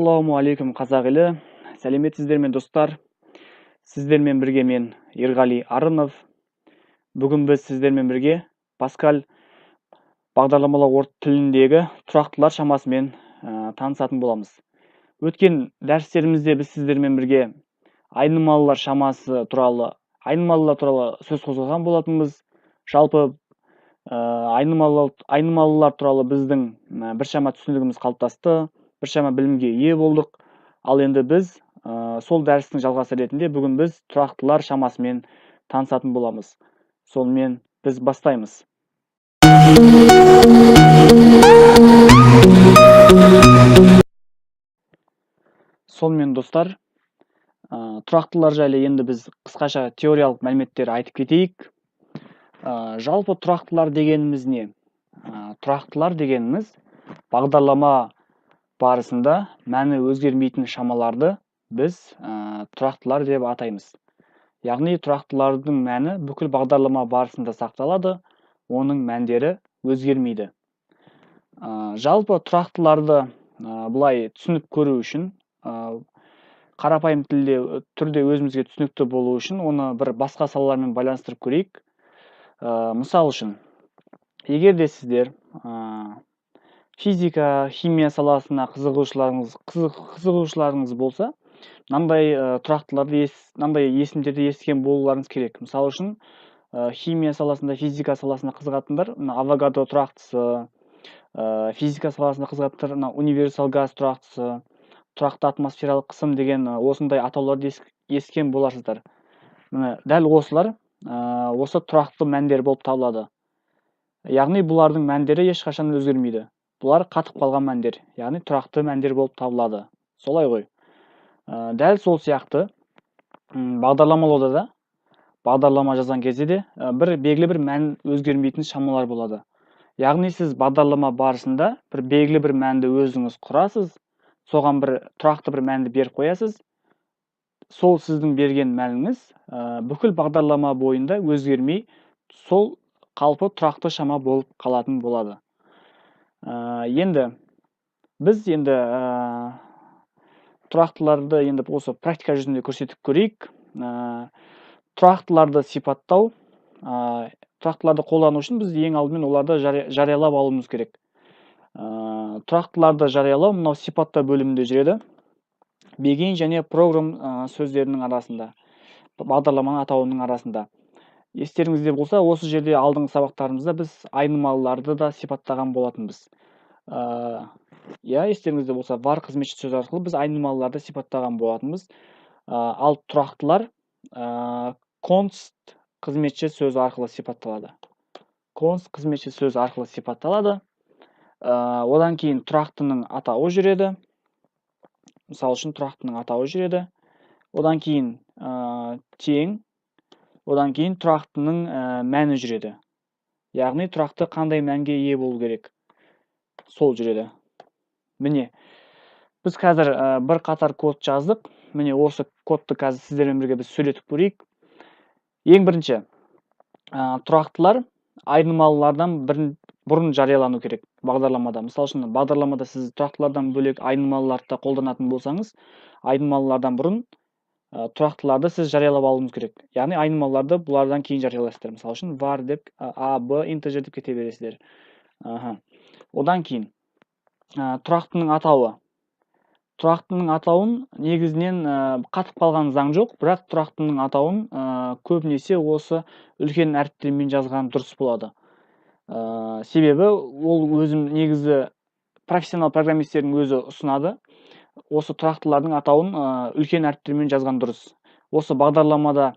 Ассалаумағалейкум, қазақ елі! Сәлеметсіздер ме, достар? Сіздермен бірге мен, Ерғали Арынов. Бүгін біз сіздермен бірге Паскаль бағдарламалау тіліндегі тұрақтылар шамасымен танысатын боламыз. Өткен дәрістерімізде біз сіздермен бірге айнымалылар шамасы туралы, айнымалылар туралы сөз қозғаған болатынбыз. Жалпы айнымалылар туралы біздің біршама түсінігіміз қалыптасты, біршама білімге ие болдық. Ал енді біз сол дәрістің жалғасы ретінде бүгін біз тұрақтылар шамасымен танысатын боламыз. Сонымен, біз бастаймыз. Сонымен, достар, тұрақтылар жайлы енді біз қысқаша теориялық мәліметтер айтып кетейік. Жалпы тұрақтылар дегеніміз не? Тұрақтылар дегеніміз бағдарлама барысында мәні өзгермейтін шамаларды біз тұрақтылар деп атаймыз. Яғни тұрақтылардың мәні бүкіл бағдарлама барысында сақталады, оның мәндері өзгермейді. Жалпы тұрақтыларды былай түсініп көру үшін, қарапайым тілде түрде өзімізге түсінікті болу үшін оны бір басқа салалармен байланыстырып көрейік. Мысал үшін, егер де сіздер физика, химия саласына қызығушыларыңыз болса, мынандай тұрақтыларды, мынандай есімдерді естіген болуларыңыз керек. Мысалы үшін, химия саласында, физика саласына қызығатындар мына Авогадро тұрақтысы, физика саласына қызығатындар мына универсал газ тұрақтысы, тұрақты атмосфералық қысым деген осындай атауларды естіген боларсыздар. Міне, дәл осылар осы тұрақты мәндер болып табылады. Яғни бұлардың мәндері ешқашан өзгермейді. Бұлар қатып қалған мәндер, яғни тұрақты мәндер болып табылады, солай ғой? Дәл сол сияқты бағдарламалауда да, бағдарлама жазған кезде де бір белгілі бір мән өзгермейтін шамалар болады. Яғни сіз бағдарлама барысында бір белгілі бір мәнді өзіңіз құрасыз, соған бір тұрақты бір мәнді беріп қоясыз. Сол сіздің берген мәніңіз бүкіл бағдарлама бойында өзгермей, сол қалпы тұрақты шама болып қалатын болады. Енді біз енді тұрақтыларды енді осы практика жүзінде көрсетіп көрейік. Тұрақтыларды сипаттау, тұрақтыларды қолдану үшін біз ең алдымен оларды жариялап алуымыз керек. Тұрақтыларды жариялау мынау сипаттау бөлімінде жүреді, begin және program сөздерінің арасында, бағдарламаның атауының арасында. Естеріңізде болса, осы жерде алдыңғы сабақтарымызда біз айнымалыларды да сипаттаған болатынбыз. Иә, естеріңізде болса, var қызметші сөзі арқылы біз айнымалыларды сипаттаған болатынбыз. Ал тұрақтылар const қызметші сөзі арқылы сипатталады. Const қызметші сөзі арқылы сипатталады. Одан кейін тұрақтының атауы жүреді. Мысалы үшін, тұрақтының атауы жүреді. Одан кейін тең, одан кейін тұрақтының мәні жүреді. Яғни тұрақты қандай мәнге ие болу керек, сол жүреді. Міне, біз қазір бір қатар код жаздық. Міне, осы кодты қазір сіздермен бірге біз сөйлетіп көрейік. Ең бірінші, тұрақтылар айнымалылардан бұрын жариялану керек бағдарламада. Мысалы үшін, бағдарламада сіз тұрақтылардан бөлек айнымалыларды да қолданатын болсаңыз, айнымалылардан бұрын тұрақтыларды сіз жариялап алуыңыз керек. Яғни айнымалыларды бұлардан кейін жариялайсыздар. Мысалы үшін, var деп, a, b integer деп кете бересіздер. Аха. Одан кейін тұрақтының атауы. Тұрақтының атауын негізінен қатып қалған заң жоқ, бірақ тұрақтының атауын көбінесе осы үлкен әріптермен жазған дұрыс болады. Себебі ол өзім негізі профессионал программистердің өзі ұсынады. Осы тұрақтылардың атауын үлкен әріптермен жазған дұрыс. Осы бағдарламада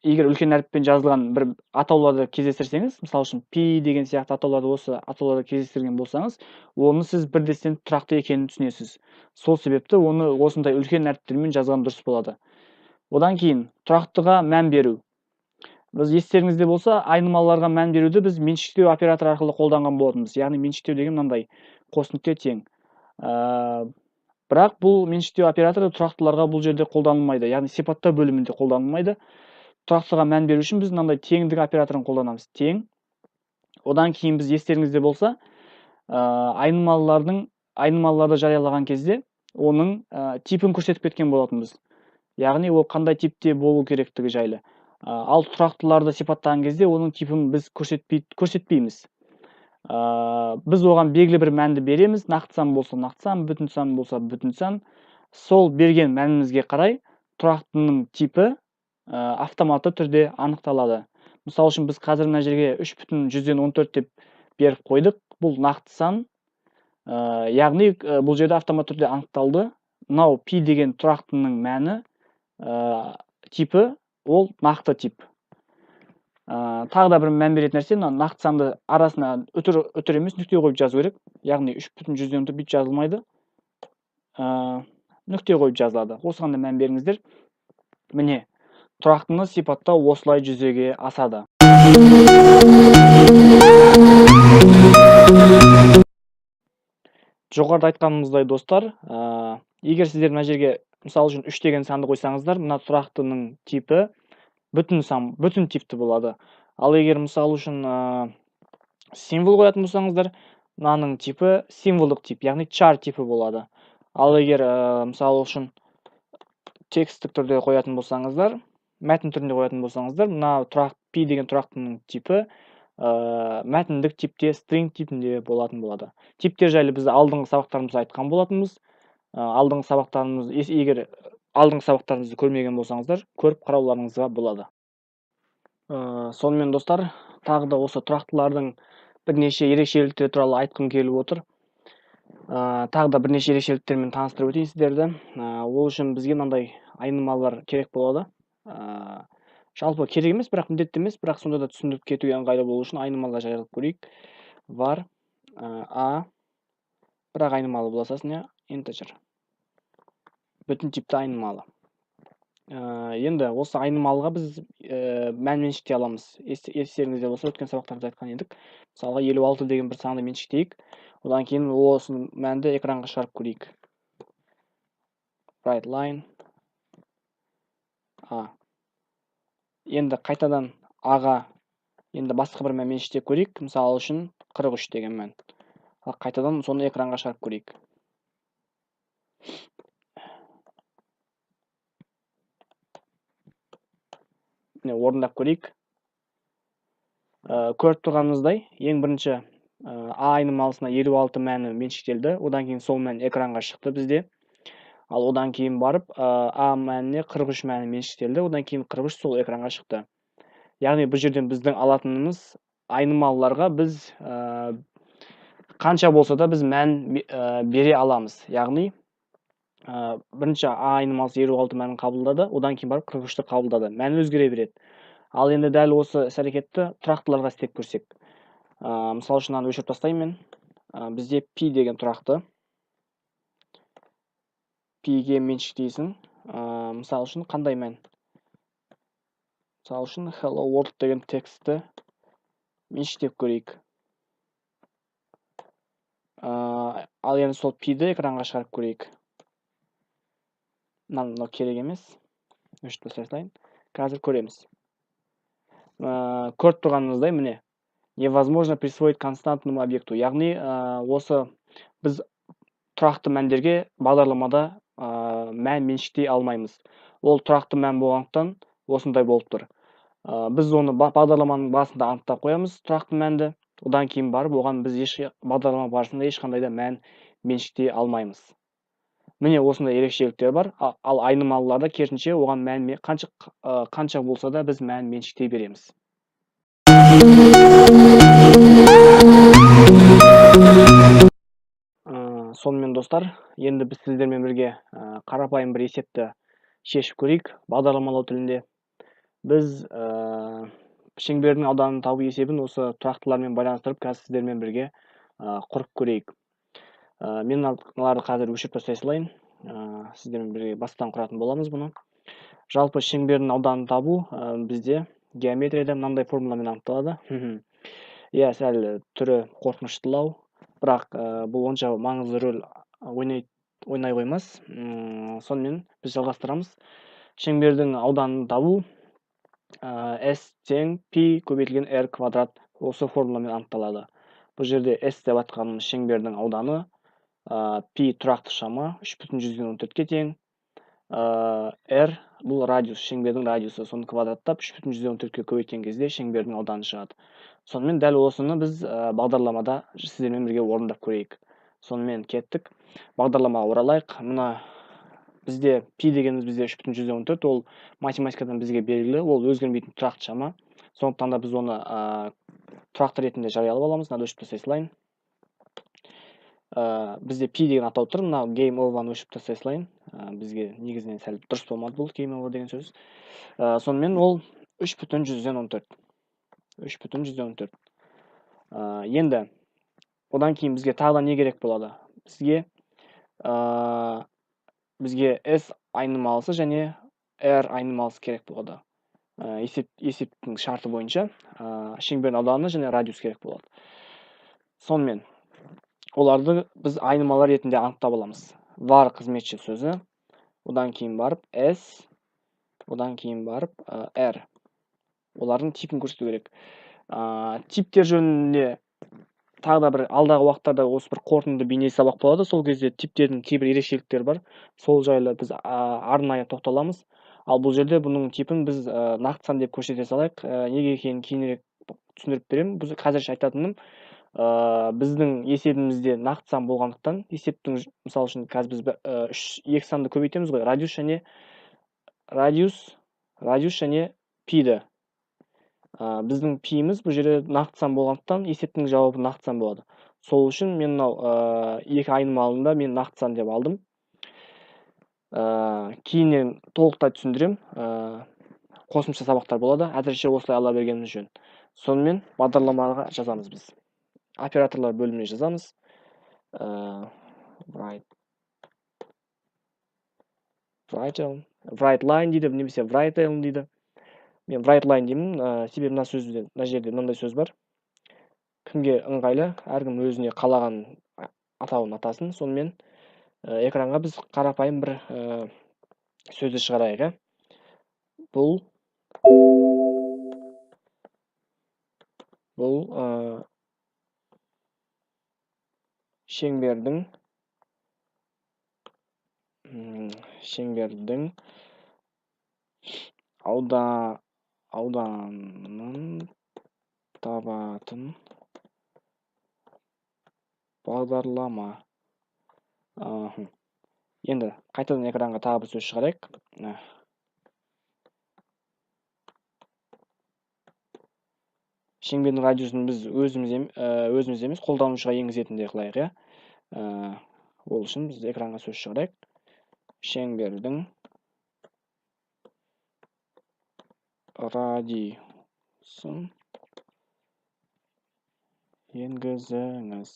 егер үлкен әріппен жазылған бір атауларды кездестірсеңіз, мысалы үшін, p деген сияқты атауларды, осы атауларды кездестірген болсаңыз, оны сіз бірден тұрақты екенін түсінесіз. Сол себепті оны осындай үлкен әріптермен жазған дұрыс болады. Одан кейін тұрақтыға мән беру. Біз, естеріңізде болса, айнымалыларға мән беруді біз меншіктеу операторы арқылы қолданған болатынбыз. Яғни меншіктеу деген мынандай қос нүкте тең. Бірақ бұл меншіктеу операторы тұрақтыларға бұл жерде қолданылмайды, яғни сипаттау бөлімінде қолданылмайды. Тұрақтыға мән беру үшін біз мынандай теңдік операторын қолданамыз, тең. Одан кейін біз, естеріңізде болса, айнымалыларды жариялаған кезде Оның типін көрсетіп кеткен болатынбыз. Яғни ол қандай типте болу керектігі жайлы. Ал тұрақтыларды сипаттаған кезде оның типін біз көрсетпейміз. Біз оған белгілі бір мәнді береміз. Нақты сан болса нақты сан, бүтін сан болса бүтін сан. Сол берген мәнімізге қарай тұрақтының типі автоматты түрде анықталады. Мысалы үшін, біз қазір мына жерге 3,14 деп беріп қойдық. Бұл нақты сан. Яғни бұл жерде автоматты түрде анықталды. Мынау пи деген тұрақтының мәні, типі ол нақты тип. Тағы да бір мән беретін нәрсе, мына нақты санды арасына үтір емес, нүкте қойып жазу керек. Яғни 3,14 бүйтіп жазылмайды. Нүкте қойып жазылады. Осыған да мән беріңіздер. Міне, тұрақтыны сипаттау осылай жүзеге асады. Жоғарыда айтқанымыздай, достар, егер сіздер мына жерге, мысалы үшін, 3 деген санды қойсаңыздар, мына тұрақтының типі бүтін сан, бүтін типті болады. Ал егер, мысалы үшін, символ қоятын болсаңыздар, мынаның типі символдық тип, яғни char типі болады. Ал егер, мысалы үшін, тексттік түрде қоятын болсаңыздар, мәтін түрінде қоятын болсаңыздар, мына тұрақ пи деген тұрақтының типі мәтіндік типте, string типінде болатын болады. Типтер жайлы біз алдыңғы сабақтарымызда айтқан болатынбыз. Алдыңғы сабақтарымыз, егер алдыңғы сабақтарымызды көрмеген болсаңыздар, көріп қарауларыңызға болады. Сонымен, достар, тағы да осы тұрақтылардың бірнеше ерекшеліктері туралы айтқым келіп отыр. Тағы да бірнеше ерекшеліктермен таныстырып өтейін сіздерді. Ол үшін бізге мынандай айнымалылар керек болады. Жалпы керек емес, бірақ міндетті емес, бірақ сонда да түсіндіріп кетуге ыңғайлы болу үшін айнымалылар жариялап көрейік. Var, а, бірақ айнымалы бола салсын, иә, integer. Бүтін типті айнымалы. Енді осы айнымалыға біз мән меншіктей аламыз. Естеріңізде болса, өткен сабақтарда айтқан едік. Мысалға, 56 деген бір санды меншіктейік. Одан кейін осы мәнді экранға шығарып көрейік. Write line а. Енді қайтадан аға енді басқа бір мән меншіктеп көрейік. Мысалы үшін, 43 деген мән. Ал қайтадан соны экранға шығарып көрейік. Міне, орындап көрейік. Көріп тұрғанымыздай, ең бірінші, а айнымалысына 56 мәні меншіктелді. Одан кейін сол мән экранға шықты бізде. Ал одан кейін барып, а мәніне 43 мәні меншіктелді. Одан кейін 43 сол экранға шықты. Яғни бұл жерден біздің алатынымыз айнымалыларға біз, қанша болса да біз мән бере аламыз. Яғни, бірінші а айнымалысы 56 мәнін қабылдады, одан кейін барып 43-ті қабылдады. Мәні өзгере береді. Ал енді дәл осы іс-әрекетті тұрақтыларға істеп көрсек. Мысалы үшін, мынаны өшіріп тастаймын мен. Бізде пи деген тұрақты. Пиге меншіктейсің. Мысалы үшін, қандай мән? Мысалы үшін, hello world деген текстті меншіктеп көрейік. Ал енді сол пиді экранға шығарып көрейік. Мынау керек емес. Өшіріп тастай салайын. Қазір көреміз. Көріп тұрғаныңыздай, міне, невозможно присвоить константному объекту. Яғни, осы біз тұрақты мәндерге бағдарламада мән меншіктей алмаймыз. Ол тұрақты мән болғандықтан осындай болып тұр. Біз оны бағдарламаның басында анықтап қоямыз тұрақты мәнді. Одан кейін барып оған біз бағдарлама барысында ешқандай да мән меншіктей алмаймыз. Міне, осындай ерекшеліктер бар. Ал айнымалыларда керісінше, оған мән қанша болса да біз мән меншіктей береміз. Сонымен, достар, енді біз сіздермен бірге, қарапайым бір есепті шешіп көрейік бағдарламалау тілінде. Біз шеңбердің ауданын табу есебін осы тұрақтылармен байланыстырып, қазір сіздермен бірге құрып көрейік. Мен мыналарды қазір өшіріп тастай салайын. Сіздермен бірге бастан құратын боламыз бұны. Жалпы шеңбердің ауданын табу, бізде геометрияда мынандай формуламен анықталады. Иә, сәл түрі қорқыныштылау, бірақ бұл онша маңызды рөл ойнай қоймас. Сонымен біз жалғастырамыз. Шеңбердің ауданын табу, S тең пи көбейтілген r квадрат осы формуламен анықталады. Бұл жерде S деп атқанымыз шеңбердің ауданы, Пи тұрақты шама 3,14-ке тең. R бұл радиус, шеңбердің радиусы, соны квадраттап 3,14-ке көбейткен кезде шеңбердің ауданы шығады. Сонымен дәл осыны біз бағдарламада сіздермен бірге орындап көрейік. Сонымен кеттік. Бағдарламаға оралайық. Мына бізде пи дегеніміз бізде 3,14, ол математикадан бізге белгілі, ол өзгермейтін тұрақты шама. Сондықтан да біз оны тұрақты ретінде жариялап аламыз. Мынаны өшіріп тастай салайын. Бізде пи деген атау тұр. Мына game over-ны өшіріп тастай салайын. Бізге негізінен сәл дұрыс болмады бұл game over деген сөз. Сонымен ол 3,14. 3,14. Енді одан кейін бізге тағы да не керек болады? Бізге S айнымалысы және R айнымалысы керек болады. Есептің шарты бойынша шеңбердің ауданы және радиус керек болады. Сонымен оларды біз айнымалар ретінде анықтап аламыз. Var қызметші сөзі, одан кейін барып S, одан кейін барып R. Олардың типін көрсету керек. Типтер жөнінде тағы да бір алдағы уақыттарда осы бір қорытынды бейне сабақ болады. Сол кезде типтердің кейбір ерекшеліктері бар. Сол жайлы біз арнайы тоқталамыз. Ал бұл жерде бұның типін біз нақты сан деп көрсете салайық. Неге екенін кейінірек түсіндіріп беремін. Біз қазірше айтатыным, біздің есебімізде нақты сан болғандықтан, есептің мысал үшін қазір біз екі санды көбейтеміз ғой, радиус және пиді. Біздің пиіміз бұл жерде нақты сан болғандықтан есептің жауабы нақты сан болады. Сол үшін мен мынау екі айнымалында мен нақты сан деп алдым. Кейіннен толықтай түсіндіремін. Қосымша сабақтар болады. Әзірше осылай ала бергеніміз жөн. Сонымен бағдарламаға жазамыз біз. Операторлар бөліміне жазамыз. Write line дейді, немесе write line дейді. Мен write line деймін, себебі мына сөзде, мына жерде мынандай сөз бар. Кімге ыңғайлы, әркім өзіне қалаған атауын атасын. Сонымен, экранға біз қарапайым бір сөзді шығарайық, ә? Бұл шеңбердің ауданын табатын бағдарлама. Енді қайтадан экранға тағы бір сөз шығарайық. Шеңбердің радиусын біз өзіміз емес, қолданушыға енгізетіндей қылайық, иә? Ол үшін біз экранға сөз шығарайық. Шеңбердің радиусын енгізіңіз.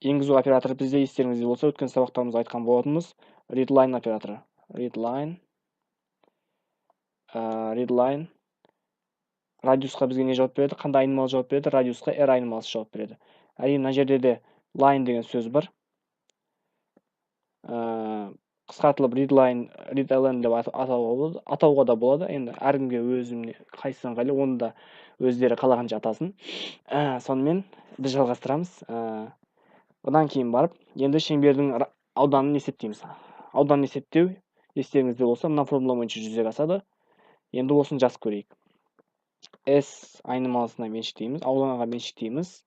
Енгізу операторы бізде естеріңізде болса, өткен сабақтарымызда айтқан болатынбыз. Readline операторы. Readline радиусқа бізге не жауап береді? Қандай айнымалы жауап береді? Радиусқа R айнымалысы жауап береді. Әрине, мына жерде де line деген сөз бар. Қысқартылып readline, readln деп атауға болады, атауға да болады. Енді әркімге өзіне қайсысы ыңғайлы, оны да өздері қалағанша атасын. Сонымен біз жалғастырамыз. Одан кейін барып, енді шеңбердің ауданын есептейміз. Ауданын есептеу естеріңізде болса, мына формула бойынша жүзеге асады. Енді осыны жазып көрейік. S айнымалысына меншіктейміз, ауданға меншіктейміз.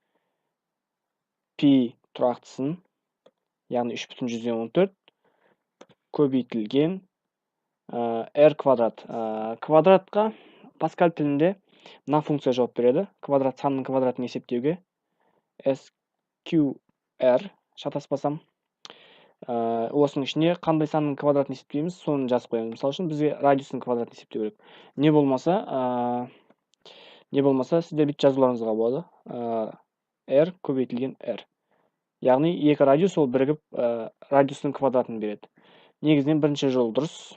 Пи тұрақтысын, яғни 3,14 көбейтілген, R квадрат. Квадратқа Паскаль тілінде мына функция жауап береді. Квадрат, санның квадратын есептеуге SQR, шатаспасам. Осының ішіне қандай санның квадратын есептейміз, соны жазып қоямыз. Мысалы үшін бізге радиустың квадратын есептеу керек. Не болмаса сіздер бүйтіп жазуларыңызға болады. R көбейтілген R. Яғни екі радиус ол бірігіп, радиустың квадратын береді. Негізінен бірінші жол дұрыс.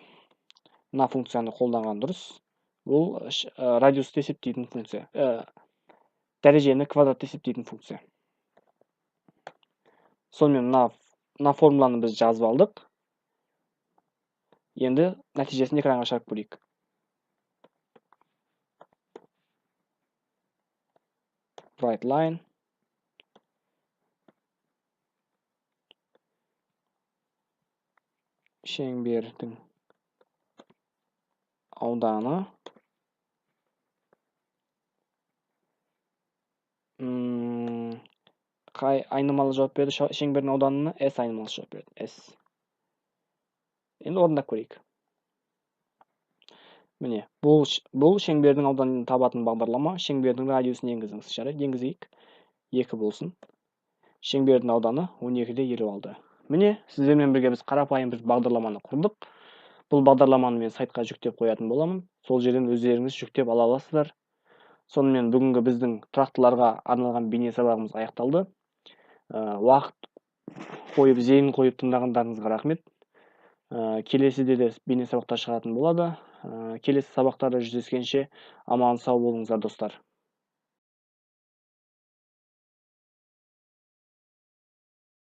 Мына функцияны қолданған дұрыс. Бұл радиусты есептейтін функция. Дәрежені квадратты есептейтін функция. Сонымен мына формуланы біз жазып алдық. Енді нәтижесін экранға шығарып көрейік. Write line. Шеңбердің ауданы қай айнымалы жауап берді? Шеңбердің ауданына S айнымалы жауап берді. S. Енді орындап көрейік. Міне, бұл шеңбердің ауданын табатын бағдарлама. Шеңбердің радиусын енгізіңіз. Жарайды, енгізейік. 2 болсын. Шеңбердің ауданы 12,56. Міне, сіздермен бірге біз қарапайым бір бағдарламаны құрдық. Бұл бағдарламаны мен сайтқа жүктеп қоятын боламын. Сол жерден өздеріңіз жүктеп ала аласыздар. Сонымен бүгінгі біздің тұрақтыларға арналған бейне сабағымыз аяқталды. Уақыт қойып, зейін қойып тыңдағандарыңызға рахмет. Келесіде де бейне сабақтар шығатын болады. Келесі сабақтарда жүздескенше аман сау болыңыздар, достар.